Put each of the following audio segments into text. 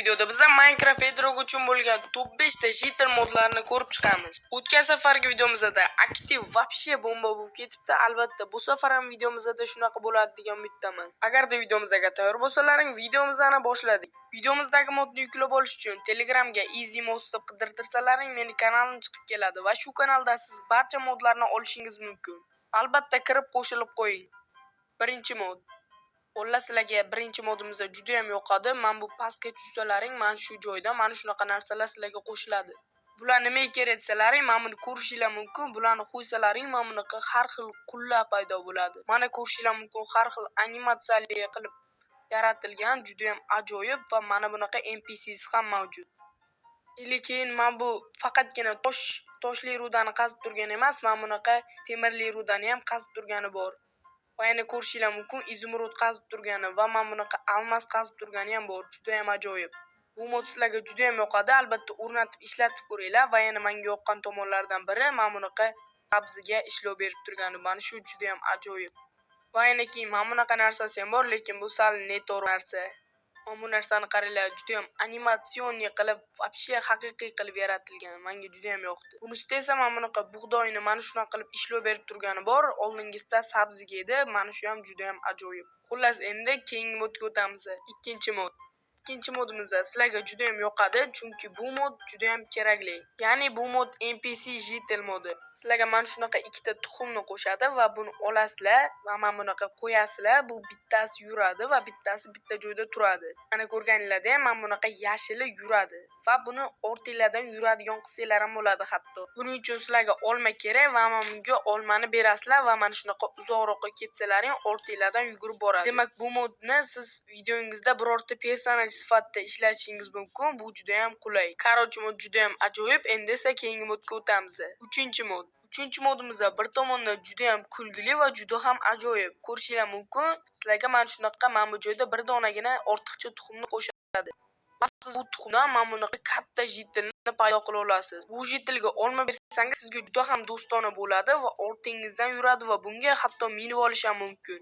Videoda biz Minecraft Bedrock uchun bo'lgan top 5 ta житель modlarini ko'rib chiqamiz. O'tgan safargi videomizda aktiv вообще bomba bo'lib ketibdi. Albatta, bu safar ham videomizda shunaqa bo'ladi degan umiddaman. Agarda videomizga tayyor bo'lsalaring, videomizni boshladik. Videomizdagi modni yuklab olish uchun Telegramga Easy Mods deb qidirtirsalaring, meni kanalim chiqib keladi va shu kanaldan siz barcha modlarni olishingiz mumkin. Albatta kirib qo'shilib qo'ying. Birinchi mod. Xullas, sizlarga birinchi modimizda juda ham yoqadi. Mana bu pastga tushsalaring, mana shu joyda mana shunaqa narsalar sizlarga qo'shiladi. Bular nimaga kerak desalaring, mana buni ko'rishinglar mumkin. Bularni qo'ysalaring, mana bunaqa har xil qullar paydo bo'ladi. Mana ko'rishinglar mumkin, har xil animatsiyali qilib yaratilgan, juda ham ajoyib va mana bunaqa NPCs ham mavjud. Или keyin mana bu faqatgina toshli руда ni qazib turgan emas, mana bunaqa temirli руда ni ham qazib turgani bor. Va yana ko'rishinglar mumkin, изумруд qazib turgani va mana bunaqa алмаз qazib turgani ham bor. Juda ham ajoyib. Bu mod sizlarga juda ham yoqadi. Albatta o'rnatib ishlatib ko'ringlar va yana menga yoqqan tomonlaridan biri mana bunaqa sabziga ishlov berib turgani. Mana shu juda ham ajoyib. Va yana keyin mana bunaqa narsasi ham bor, lekin bu sal noto'g'ri narsa. Mana bu narsani qaranglar, juda ham анимационный qilib, вообще haqiqiy qilib yaratilgan. Menga juda ham yoqdi. Bunisida esa mana bunaqa bug'doyni mana shunaqa qilib ishlov berib turgani bor. Oldingisida sabziga edi. Mana shu ham juda ham ajoyib. Xullas, endi keyingi modga o'tamiz. Ikkinchi mod. Ikkinchi modimiz sizlarga juda ham yoqadi, chunki bu mod juda ham kerakli. Ya'ni bu mod NPC житель modi. Sizlarga mana shunaqa ikkita tuxumni qo'shadi va buni olasizlar va mana bunaqa qo'yasizlar. Bu bittasi yuradi va bittasi bitta joyda turadi. Mana ko'rganinglarda ham mana bunaqa yashili yuradi va buni ortinglardan yuradigan qilsanglar ham bo'ladi hatto. Buning uchun sizlarga olma kerak va mana bunga olmani berasizlar va mana shunaqa uzoqroqqa ketsalaring, ortinglardan yugurib boradi. Demak, bu modni siz videongizda birorta personaj sifatida ishlatishingiz mumkin. Bu juda ham qulay. Короче, mod juda ham ajoyib. Endi esa keyingi modga o'tamiz. Uchinchi mod. Uchinchi modimiz bir tomondan juda ham kulgili va juda ham ajoyib. Ko'rishinglar mumkin. Sizlarga mana shunaqa mana bu joyda bir donagina ortiqcha tuxumni qo'shadi. Va siz bu tuxumdan mana bunaqa katta житель ni paydo qila olasiz. Bu житель ga olma bersangiz, sizga juda ham do'stona bo'ladi va ortingizdan yuradi va bunga hatto minib olish ham mumkin.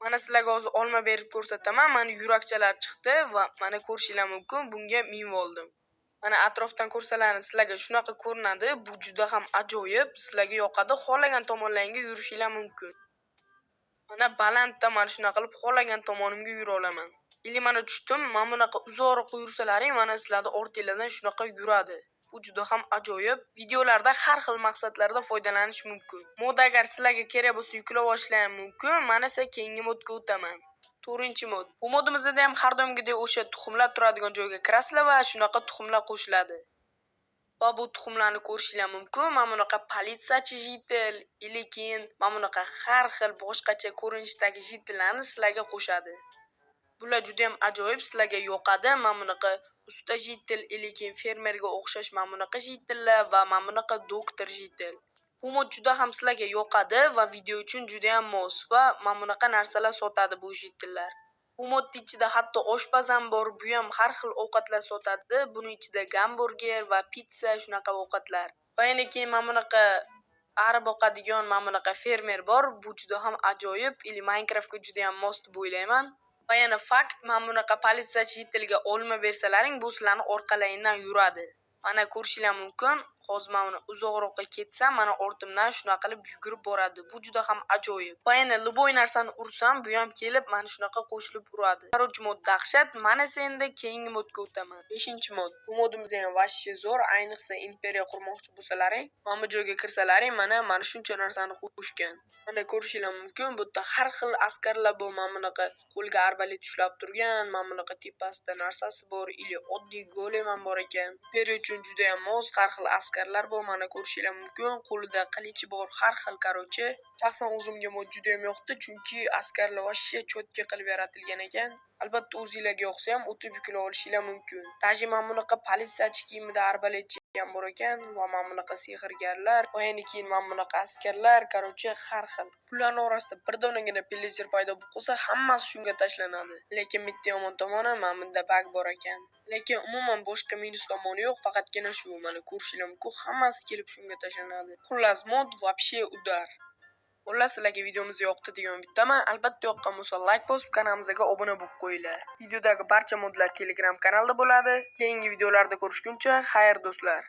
Mana sizlarga hozir olma berib ko'rsataman. Mana yurakchalar chiqdi va mana ko'rishinglar mumkin, bunga minib oldim. Mana atrofdan ko'rsalaring, sizlarga shunaqa ko'rinadi. Bu juda ham ajoyib, sizlarga yoqadi. Xohlagan tomonlaringga yurishinglar mumkin. Mana balandda mana shunaqa qilib xohlagan tomonimga yura olaman. Или mana tushdim, mana bunaqa uzoqroqqa yursalaring, mana sizlarni ortinglardan shunaqa yuradi. Bu juda ham ajoyib. Videolarda har xil maqsadlarda foydalanish mumkin. Mod agar sizlarga kerak bo'lsa, yuklab olishlar ham mumkin. Mana esa keyingi modga o'taman. To'rtinchi mod. Bu modimizda ham har doimgidek o'sha tuxumlar turadigan joyga kirasizlar va shunaqa tuxumlar qo'shiladi. Va bu tuxumlarni ko'rishinglar mumkin. Mana bunaqa politsiyachi житель или keyin mana bunaqa har xil boshqacha ko'rinishdagi житель larni sizlarga qo'shadi. Bular juda ham ajoyib, sizlarga yoqadi. Mana bunaqa usta житель или keyin fermerga o'xshash mana bunaqa житель lar va mana bunaqa doktor житель. Bu mod juda ham sizlarga yoqadi va video uchun juda ham mos va mana bunaqa narsalar sotadi bu житель lar. Bu modni ichida hatto oshpaz ham bor, bu ham har xil ovqatlar sotadi. Buning ichida gamburger va pitsa, shunaqa ovqatlar. Va yana keyin mana bunaqa ari boqadigan mana bunaqa fermer bor. Bu juda ham ajoyib или Minecraftga juda ham mos deb o'ylayman. Va yana fakt, mana bunaqa politsiyachi житель ga olma bersalaring, bu sizlarni orqalaringdan yuradi. Mana ko'rishinglar mumkin. Hozir mana buni uzoqroqqa ketsam, mana ortimdan shunaqa qilib yugurib boradi. Bu juda ham ajoyib. Va yana любой narsani ursam, bu ham kelib mana shunaqa qo'shilib uradi. Короче, mod dahshat. Mana endi keyingi modga o'taman. 5-mod. Bu modimiz ham вообще zo'r, ayniqsa imperiya qurmoqchi bo'lsalaring, mana bu joyga kirsalaring, mana shuncha narsani qo'shgan. Mana ko'rishinglar mumkin, bu yerda har xil askarlar bor, mana bunaqa qo'lga arbalet ushlab turgan, mana bunaqa tepasida narsasi bor или oddiy golem ham bor ekan. Imperiya uchun juda ham mos, har xil askarlar bor, mana ko'rishinglar mumkin, qo'lida qilichi bor, har xil, короче. Shaxsan o'zimga mod juda ham yoqdi, chunki askarlar вообще чётко qilib yaratilgan ekan. Albatta o'zinglarga yoqsa ham o'tib yuklab olishinglar mumkin. Даже mana bunaqa politsiyachi kiyimida arbaletchi ham bor ekan va mana bunaqa sehrgarlar va yana keyin mana bunaqa askarlar, короче, har xil. Bularning orasida bir donagina pillager paydo bo'lib qolsa, hammasi shunga tashlanadi. Lekin bitta yomon tomoni, mana bunda баг bor ekan. Lekin umuman boshqa minus tomoni yo'q, faqatgina shu, mana ko'rishinglar mumkin, hammasi kelib shunga tashlanadi. Xullas, mod вообще удар. Xullas, sizlarga videomiz yoqdi degan umiddaman. Albatta yoqqan bo'lsa, layk bosib, kanalimizga obuna bo'lib qo'yinglar. Videodagi barcha modlar Telegram kanalda bo'ladi. Keyingi videolarda ko'rishguncha xayr, do'stlar.